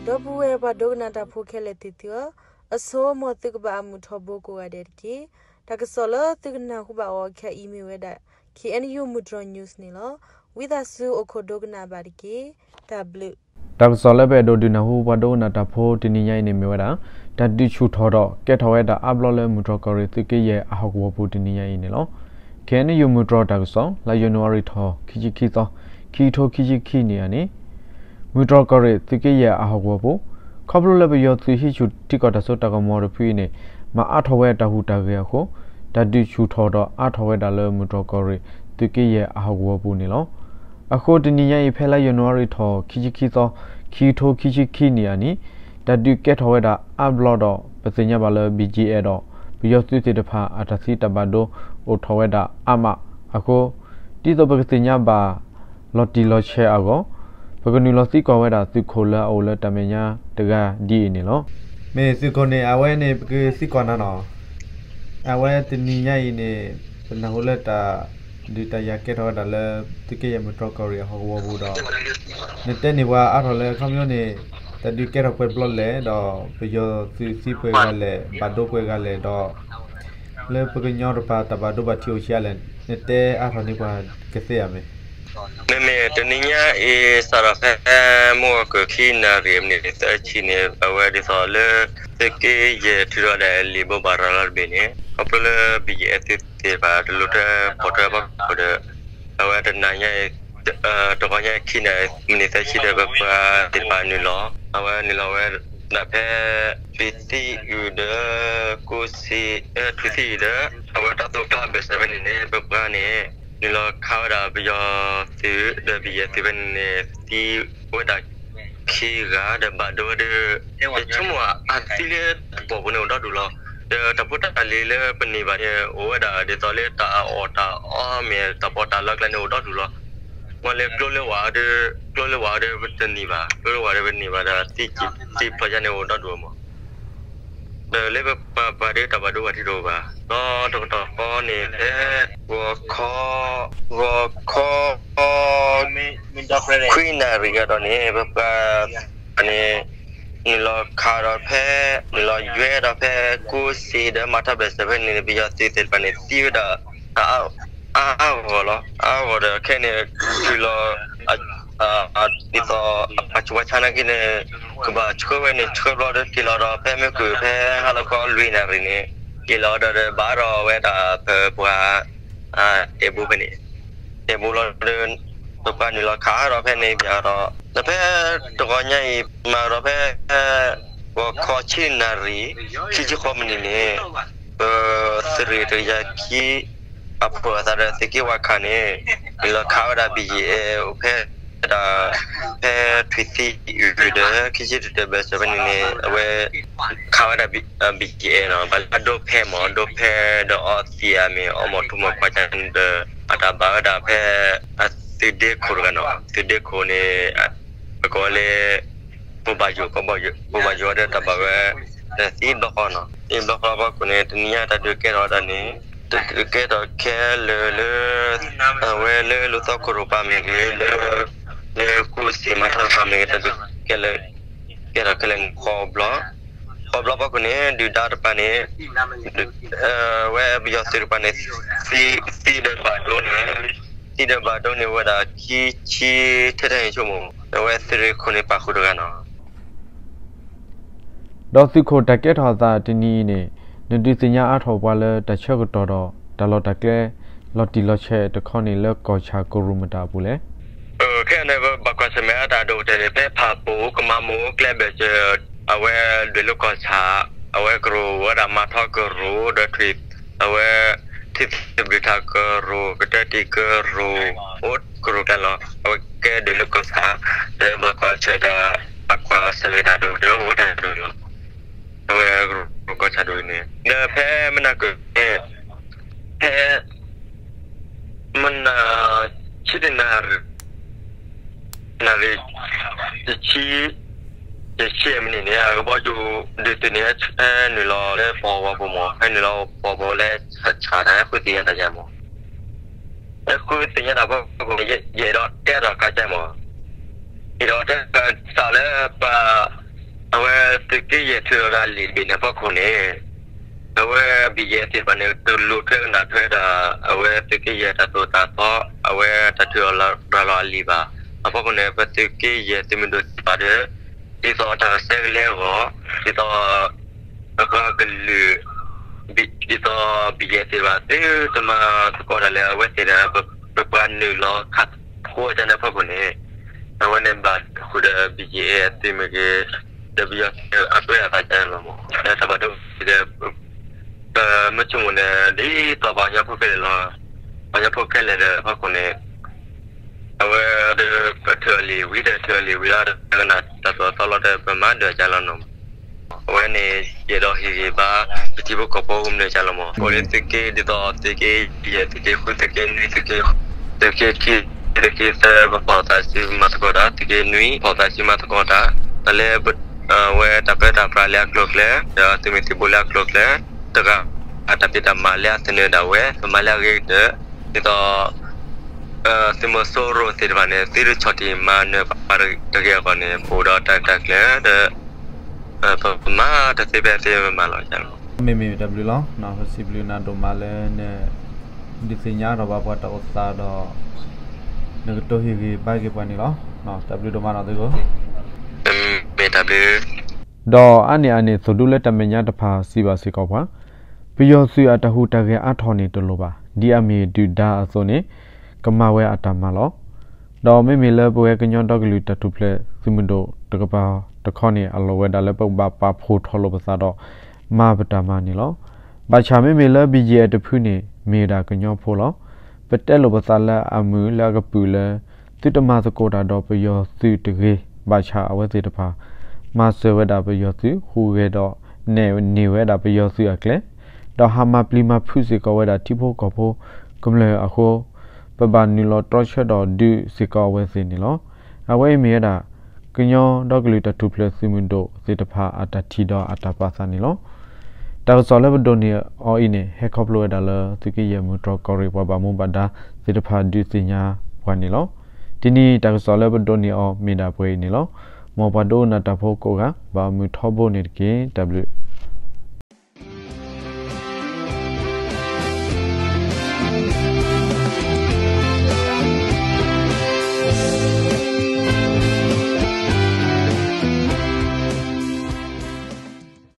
ဒီပုၢ်ဝဲၢ်ပှၤဒိကနၣ်တၢ်ဖိခဲလၢာ်သ့ၣ်သုဧၢ, အဆိ မ်သုကဘၣ်အမုာ်ထီဘိကိးဂၤဒဲးတက့ၢ်. တၢ်ကစီၣ်လၢသုကနၢ်ဟူဘၣ်အီၤခဲအံၤမ့ၢ်ဝဲဒၣ် K N U မုၢ်တြီၤ news န့ၣ်လီၤ. ဝံသးစူၤအိၣ်ခိးဒိကနၣ်ဘၣ်တက့ၢ်. တၢ်ဘျုး တၢ်ကစီၣ်လၢပအဲၣ်ဒိးဒုးနၢ်ဟူပှၤဒိကနၣ်တၢ်ဖိတနံၤညါအံၤန့ၣ်မ့ၢ်ဝဲဒၣ် တၢ်ဒုးဆူၣ်ထီၣ်ဒီးကဲထီၣ်ဝဲဒၣ်အါဘျီလၢမုၢ်တြီၤကီၢ်ရ့ၣ်သုးက့ယဲၢ်အဟီၣ်ကဝီၤပူၤတနံၤညါအံၤန့ၣ်လီၤ. K N U မုၢ်တြီၤတၢ်ကစီၣ် လါယနူၤအါရံၤထီၣ် ခံဆံခံသီ ခံကထိခံဆံခံနံၣ်အနံၤ မုၢ်တြီၤကီၢ်ရ့ၣ်သုးက့ယဲၢ်အဟီၣ်ကဝီၤပူၤ ခီဖျိလၢပယီၤသုးဟံးဆူၣ်ထံကီၢ်တၢ်စိတၢ်ကမီၤတဖုအံၤန့ၣ် မၤအါထီၣ်ဝဲတၢ်ဟူးတၢ်ဂဲၤအဃိ တၢ်ဒုးဆူၣ်ထီၣ်ဒီးအါထီၣ်ဝဲဒၣ်လၢမုၢ်တြီၤကီၢ်ရ့ၣ်သုးက့ယဲၢ်အဟီၣ်ကဝီၤပူၤန့ၣ်လီၤ. အဃိတနံၤညါအံၤဖဲလါယနူၤအါရံၤထီၣ် ခံဆံခံသီ ခံကထိခံဆံခံနံၣ်အနံၤ တၢ်ဒုးကဲထီၣ်ဝဲဒၣ်အါဘျီဒီး ပသ့ၣ်ညါဘၣ်လၢ B G F ဒီး ပယီၤသုးသ့ၣ်တဖၣ်အတၢ်သံတၢ်ဘၣ်ဒိအိၣ်ထီၣ်ဝဲဒၣ်အါမးအဃိ ဒ်သိးပကသ့ၣ်ညါဘၣ် လီၤတံၢ်လီၤဆဲးအဂီၢ် ပကနုာ်လီၤသံကွၢ်ဝဲဒၣ်သုးခိၣ်လၢအအိၣ်လၢတၢ်မဲာ်ညါတဂၤဒ်အံၤန့ၣ်လီၤ. မ့ၢ်သုးခိၣ်န့ၣ် အဝဲန့ၣ် ပကသံကွၢ်နၤနီၤ. အဝဲတနံၤညါအံၤန့ၣ် ပနၢ်ဟူလၢတၢ်ဒုးတၢ်ယၤကဲထီၣ်ဝဲဒၣ်လၢ သုးက့ယဲၢ်မုၢ်တြီၤကီၢ်ရ့ၣ်အဟီၣ်ကဝီၤပူၤဒီး နတဲန့ၢ်ပှၤအါထီၣ်လၢခီဖျိန့ၣ် တၢ်ဒုးကဲထီၣ်ပှဲၤဘျီလဲၣ်ဒီး ပယီၤသုးသံပှဲၤဂၤလဲၣ် ဘၣ်ဒိပှဲၤဂၤလဲၣ်ဒီး လၢပကညီတဖၣ်တၢ်ဘၣ်ဒိဘၣ်ထံးအိၣ်ဆံးအါလဲၣ် နတဲအါထီၣ်န့ၢ်ပှၤကသ့ဧါမ့ၢ် မ့မ့ၢ်တနံၤညါအံၤ စးထီၣ်ဖဲ မုၢ်ဂီၤခီၣ်ခံနၣ်ရံၣ်မံးနံးသၢဆံန့ၣ် အဝဲဒ်သိးလၢ သုးက့ယဲၢ်ထုးထီၣ်ဒၣ်လံာ်ဘိးဘၣ်ရၤလီၤတဘ့ၣ်န့ၣ် ခီဖျိလၢ B G F သုးသ့ၣ်တဖၣ်တလိၣ်ထၢဖီၣ်ထွဲအဖီခိၣ်ဒီး အဝဲတနံၤညါအံၤ တဂီၤညါခံနၣ်ရံၣ်မံးနံးသၢဆံဒီး ပပှၤသ့ၣ်တဖၣ်နုာ်လီၤ အဝဲနုာ်လီၤဝဲဒၣ်ဖဲ ထွံၣ်သံအုၣ်ဒီး ကိးစ့ ထွံၣ်သံအုၣ်ဒီး အဝဲတၢ်သိၣ်ဖျါဘၢၣ်စၢၤဖဲန့ၣ်န့ၣ် ပပှၤန့ၣ် နုာ်လီၤခးဝဲဒၣ်ပယီၤသုးဒီး ပယီၤသုးဖဲန့ၣ်န့ၣ် သံဝဲဒၣ်ခံဂၤဒီးဘၣ်ဒိဝဲဒီး ယဆိကမိၣ်အသံလၢတၢ်ပီၣ်ပူၤန့ၣ်အိၣ်ဒီဒူၣ်လီၤ. ဒီးတၢ်ဖိတၢ်လံၤလၢပန့ၢ်ဘၣ်န့ၣ် အိၣ်ဝဲဒၣ်ဒ်သိးလၢတၢ်အီၣ်တၢ်အီမ့ၢ်တၢ်ပီးတၢ်လီကျဲန့ၣ် အိၣ်ဒီဒူၣ်လီၤ. မ့ၢ်လၢကျိလၢဝၤဒီး ကျိလၢဝၤဒီးပတန့ၢ်ဘၣ် ကျိလၢဝၤဒီးပန့ၢ်ဘၣ်ဒီး သံဖျိးယါန့ၣ်အိၣ်ဒီဒူၣ်မး ဒီးလၢပပှၤပှၤဒ်တၢ်ဘၣ်ဒိဘၣ်ထံးတအိၣ်ဘၣ် ဒီးတကတီၢ်ဃီန့ၣ်ဖဲ ဂီၤခီ ဂီၤခီ ခွံနၣ်ရံၣ်ကဒီးန့ၣ် ပပှၤန့ၣ် နုာ်လီၤခးဒီးဖဲ နုာ်လီၤယွဲဒီးဖဲ ကိးစ့ဒီးမၤထီၣ်ဘၢၣ်စၢၤဖဲန့ၣ် ပယီၤသုးသ့ၣ်တဖၣ်န့ၣ် သံဝဲဒၣ် အါဂီၢ်လီၤ. အါဂီၢ်ဒီးခဲန့ၣ် တုၤလီၤ ဒ်သိး အပှၤဆူးပှၤဆါနာ်က့န့ၣ် ကဘၣ်ဆှၢဝဲန့ၣ် ဆှၢဘျီဒီးက့ၤလီၤဒီး ဖဲမ့ၢ်ကွံာ်ဖဲဟါလီၤခီလွံၢ်နၣ်ရံၣ်န့ၣ် က့ၤလီၤဒီးဒီးဘၣ်ဒီးဝဲဒၣ်ပပှၤ တဲဘိဖဲန့ၣ် တဲဘိလီၤဒီး ပပှၤနုာ်လီၤခးဒီးဖဲန့ၣ်ပၠးဒီး ဒီးဖဲတဂီၤညါအံၤ မၤဒီးဖဲ ဂီၤခီဆံနၣ်ရံၣ် ခံဆံဃိးမံးနံးန့ၣ် ပသုးရ့ၣ်တကယၤခံ အဖုၣ်အသးဒီးသုးက့ဝါခးန့ၣ် နုာ်လီၤခးဝဲဒၣ် ဘံၣ်ယံၣ်အဲၣ် အိၣ်ဖဲဒၣ် ဖဲထွံၣ်သံအုၣ်ဒီး ခံဆံတတၢၢ်ဘၢၣ်စၢၤဖဲန့ၣ်န့ၣ် အဝဲ ခးဝဲဒၣ် ဘံၣ်ယံၣ်အဲၣ်နီၤ ဘၣ်လၢအဒိဖဲမ့ၢ် အဒိဖဲဒီးအီသံးအမ့ၢ် အီမိၢ်ထူမိၢ်ခွါကန့ၣ်ဒီး အတၢ်ဘၣ်ဝဲဒၣ်ဖဲ အသုးဒ့ခိၣ်တဂၤနီၤ သုးဒ့ခိၣ်န့ၣ် အကိးလၢ ဘိးဘၣ်ယိၣ် ကဘီယူၤ ဘိးဘၣ်ယိၣ်ဝဲဒီးတၢ်ဘၣ်ဝဲ သံဘျီဃီနီၤ သံဘျီဃီအဖီခိၣ်န့ၣ် တနံၤညါတၢ်ဒုးကဲထီၣ်ဝဲဒၣ်န့ၣ် တၢ်ဒုးကဲထီၣ်ခဲလၢာ်လၢ အဝဲလၢလူၤသီခိၣ်တကပၤမ့ၢ်ဂ့ၤ လၢ လၢကိးစ့မၤထီၣ်တကပၤမ့ၢ်ဂ့ၤ တၢ်ဒုးကဲလၢာ် ကဲထီၣ်ခဲလၢာ်န့ၣ် ဃီဘျီ ဃီဘျီအဖီခိၣ်န့ၣ် ဒုၣ်ဒါတကပၤန့ၣ် အဝဲပယီၤသုးတကပၤန့ၣ် သံ သံဒီးဘၣ်ဒိန့ၣ် သံဒီးဘၣ်ဒိန့ၣ်ဝဲဒၣ် ခံဆံ ထဲထဲန့ၣ်ဆိကမိၣ် အဝဲသုးရ့ၣ်ခိၣ်န့ၣ်ပာ်ဃုာ်တဂၤနီၤ ဒီးသုးခိၣ်တၢ်ကဲထီၣ်အသးတနံၤအံၤန့ၣ် နဒုးသ့ၣ်ညါအါထီၣ်ပှၤလၢတၢ်ဆၢကတီၢ်ဒီး တၢ်လီၢ်တၢ်ကျဲ လီၤတံၢ်လီၤဆဲးတခီန့ၣ်လၢကီၢ်ဆၣ်ကရူၢ်မတၤအပူၤလဲၣ်. ခဲအံၤန့ၣ် ပဘၣ်ကွၢ်ဆၢၣ်မဲာ်အတၢ်ဒိၣ်ကတၢၢ်န့ၣ် ဖဲဖၣ်ပူၤ ကမၤမူၤ ကျဲဘၢၣ်စၢၤ အဝဲဒွဲၣ်လိၤကီၢ်ဆၣ် အဝဲကရူၢ်ဝဲဒၣ်မၤထီၣ်ကရူၢ်ဒီးထွံၣ် အဝဲ ထံသဘျုးထးကရူၢ် ကတၢၢ်တံၢ်ကရူၢ် အိၣ်ကရူၢ်ကျဲလီၤ အဝဲကဲဒွဲၣ်လိၤကီၢ်ဆၣ် ဒီးဘၣ်ကွၢ်ဆၢၣ်တၢ် ဘၣ်ကွၢ်ဆၢၣ်မဲာ်တၢ်ဒိၣ်ကတၢၢ်အိၣ်တၢ်ဒိၣ်လီၤ အဝဲကရူၢ်ကီၢ်ဆၣ်ဒိၣ်န့ၣ် ဒီးဖဲမနၤကၢၢ်န့ၣ် ဖဲ မနၤ ဆံတနၣ်ရံၣ် နၣ်ရံၣ် တဆံ တဆံမံးနံးန့ၣ် အကဘီယူၤဒုးသုးန့ၣ် ဟဲနုာ်လီၤလၢပှၤဝီၤပူၤမး ဟဲနုာ်လီၤပှၤဝီၤပူၤလၢဆၣ်ဆၣ်န့ၣ် ဟဲဃုသ့ၣ်ညါတၢ်ယါမး ဟဲဃုသ့ၣ်ညါတၢ်ဖီခိၣ်န့ၣ် ယအဲၣ်ဒိးတဲတၢ်ကါကါမး ယအဲၣ်ဒိးတဲတၢ်ကါလၢပှၤ သုးက့ယဲၢ်ထုးလီၤဒီးအလံာ်တဘ့ၣ်န့ၣ်အဖီခိၣ်န့ၣ်, အဝဲ ဘံၣ်ယဲၢ် သ့ၣ်တဖၣ်န့ၣ် တလိၣ်ထွဲကနၣ်ထွဲဒီး အဝဲသုးက့ယဲၢ်တၢ်သိၣ်တၢ်သီ, အဝဲတၢ်ထုးလီၤရၤလီၤအလံာ်ဘၣ်. အဖီခိၣ်န့ၣ် ပသုးက့ယဲၢ်သုးမုၢ်ဒိၣ်သ့ၣ်တဖၣ်ဒီး ဒ်သိးတၢ်ကဆှဲကလဲအဂီၢ်, ဒ်သိး အကလုာ်, ဒ်သိးဘံၣ်ယဲၢ်သ့ၣ်တဖၣ် သုတမၤသကိးတၢ်လၢအဝဲသ့ၣ်ဒီး ပပှၤနုာ်လီၤခးဖိအတၢ်န့ၣ်အဖီခိၣ်န့ၣ်, အဝဲန့ၣ်ဘၣ်ဃုာ်ဒီး ဘံၣ်ယဲၢ်သုးမ့ၢ်ဂ့ၤ, ဒီးပယီၤသုးအပြဲအသးန့ၣ်လီၤမး. ဒီးတၢ်ဘၣ်ဒိဒီး ပမ့ၢ်ဆိကမိၣ်န့ၣ် ဒ်သိးပှၤကညီဖိခဲလၢာ်လီၤ. ပှၤကညီဖိခဲလၢာ်ဒီးအဖီခိၣ်န့ၣ် အဝဲဒီးပထုးအလံာ်ဝံၤဒီး ထုးအလံာ်ဝံၤလီၤဒီး ကနၣ်တၢ်သိၣ်တၢ်သီလီၤဒီး ပမၤဒၢးကလီၤနီၤမး. အဝဲန့ၣ် ယအဲၣ်ဒိးဟ့ၣ်ဂံၢ်ဘါ ပထံဖိကီၢ်ဖိကမျၢၢ်ကလီၤမး. ကိးလၢသုးက့ ဒ်သိးသုးက့ယဲၢ်, သုးက့ဃု, သုးက့နွံ, သုးက့, သုးက့ခံ, သုးက့သၢ ပဖီၣ်သးစုမၤသကိးတၢ်, သုးက့နွံ ဖီၣ်သးစုမၤသကိးတၢ်, တၢ်လၢ အဝဲတၢ်ပၢတၢ်ပြးလၢအကျိၤအကျဲ ဒီးသုးမုၢ်သံၣ်ဘိလၢအကျိၤအကျဲ တဂၤ တၢ်ဖံးတၢ်မၤလၢအသနၢၣ်ဒၣ်ဝဲ ပမၤလၢအဂ့ၤကတၢၢ်, ဒ်သိး သုးမီၤစိရိၤသ့ၣ်တဖၣ်န့ၣ် သုတဆီၣ်တံၢ်မၤနၢၤပှၤတဂ့ၤအဂီၢ်န့ၣ် ပအိၣ်ဒီးတၢ်ရဲၣ်တၢ်ကျဲၤဒီး ပမၤတသ့ဖဲအသ့မၤလီၤ. မ့မ့ၢ်တၢ်ဘျုးလီၤ. ပစံးဘျုးနၤဒိၣ်မးလၢန ဒုးသ့ၣ်ညါထီၣ်ဘၣ်ပှၤတၢ်အိၣ်သးဒီး နကတိၤဟ့ၣ်ဂံၢ်ဘါက့ၤပှၤန့ၣ်လီၤ. တၢ်ဘျုးဒိၣ်မးနီၤသုးခိၣ်. မ့ၢ်တၢ်ဘျုး. ဒီးအါန့ၢ်အန့ၣ် သိၣ်ဒူလၢတၢ်မဲာ်ညါတဖၣ်စံးဘၣ်စ့ၢ်ကီးပှၤ, ပယီၤသုးအတၢ်ဟူးတၢ်ဂဲၤအါထီၣ်န့ၣ်တလိၣ်ဘၣ်, ဒ်အမ့ၢ်ဒုၣ်ဒါအသိးန့ၣ် ကမၤဝဲအတၢ်မၤလီၤ. ဒီးမ့မ့ၢ်လၢပဝဲကညီဒီကလုာ်တၢ်ထူၣ်ဖျဲးသုးမုၢ်ဒိၣ်တကပၤတခီန့ၣ် အလီၢ်ဝဲဒၣ်လၢပကဘၣ်ပာ်ဖှိၣ်ထီၣ်လိာ်ပသးဒီး မၤပတၢ်မၤန့ၣ်လီၤ. ဘၣ်ဆၣ်မ့မ့ၢ်လၢ ဘံၣ်ယဲၢ် တဖုန့ၣ် မ့ၢ်ဝဲဒၣ်ကညီဖိလီၤ. ပတဲလိာ်ပသးလၢအမုာ်လၢအကပုာ်လၢ သုတမၤသကိးတၢ်ဒီးပယီၤသုးတဂ့ၤ, ဘၣ်ဆၣ်အဝဲသ့ၣ်တဖၣ် မၤစၢၤဝဲဒၣ်ပယီၤသုး ဟူးဂဲၤဒီးနဲၣ်န့ၢ်ဝဲဒၣ်ပယီၤသုးအကျဲ, ဒီးဟးမၤပျံၤမၤဖုးစ့ၢ်ကီးဝဲဒၣ်ထံဖိကီၢ်ဖိကမျၢၢ်အဃိ, ပဘၣ်နုာ်လီၤတြီဆၢဒီးဒုးစ့ၢ်ကီးအဝဲသ့ၣ်န့ၣ်လီၤ. အဝဲအံၤမ့ၢ်ဝဲဒၣ် ကညီဒီကလုာ်တၢ်ထူၣ်ဖျဲးသုးမုၢ်ဒိၣ်သ့ၣ်တဖၣ်အတၢ်ထံၣ်ဒီးအတၢ်ပာ်သးန့ၣ်လီၤ. တၢ်ကစီၣ်လၢပဒိးန့ၢ်အီၤအံၤန့ၣ် ဟဲခီဖျိဝဲဒၣ်လၢ သုးက့ယဲၢ်မုၢ်တြီၢ်ကီၢ်ရ့ၣ်ပှၤဘၣ်မူဘၣ်ဒါသ့ၣ်တဖၣ်ဒုးသ့ၣ်ညါပှၤန့ၣ်လီၤ. တနံၤတၢ်ကစီၣ်လၢပဒိးန့ၢ်အီၤမ့ၢ်ဒၣ်ပှဲၤအံၤန့ၣ်လီၤ. မ်ပှၤဒိကနၣ်တၢ်ဖိကိးဂၤ ဘၣ်မုာ်ထီဘိန့ၣ်တက့ၢ်. တၢ်ဘျုး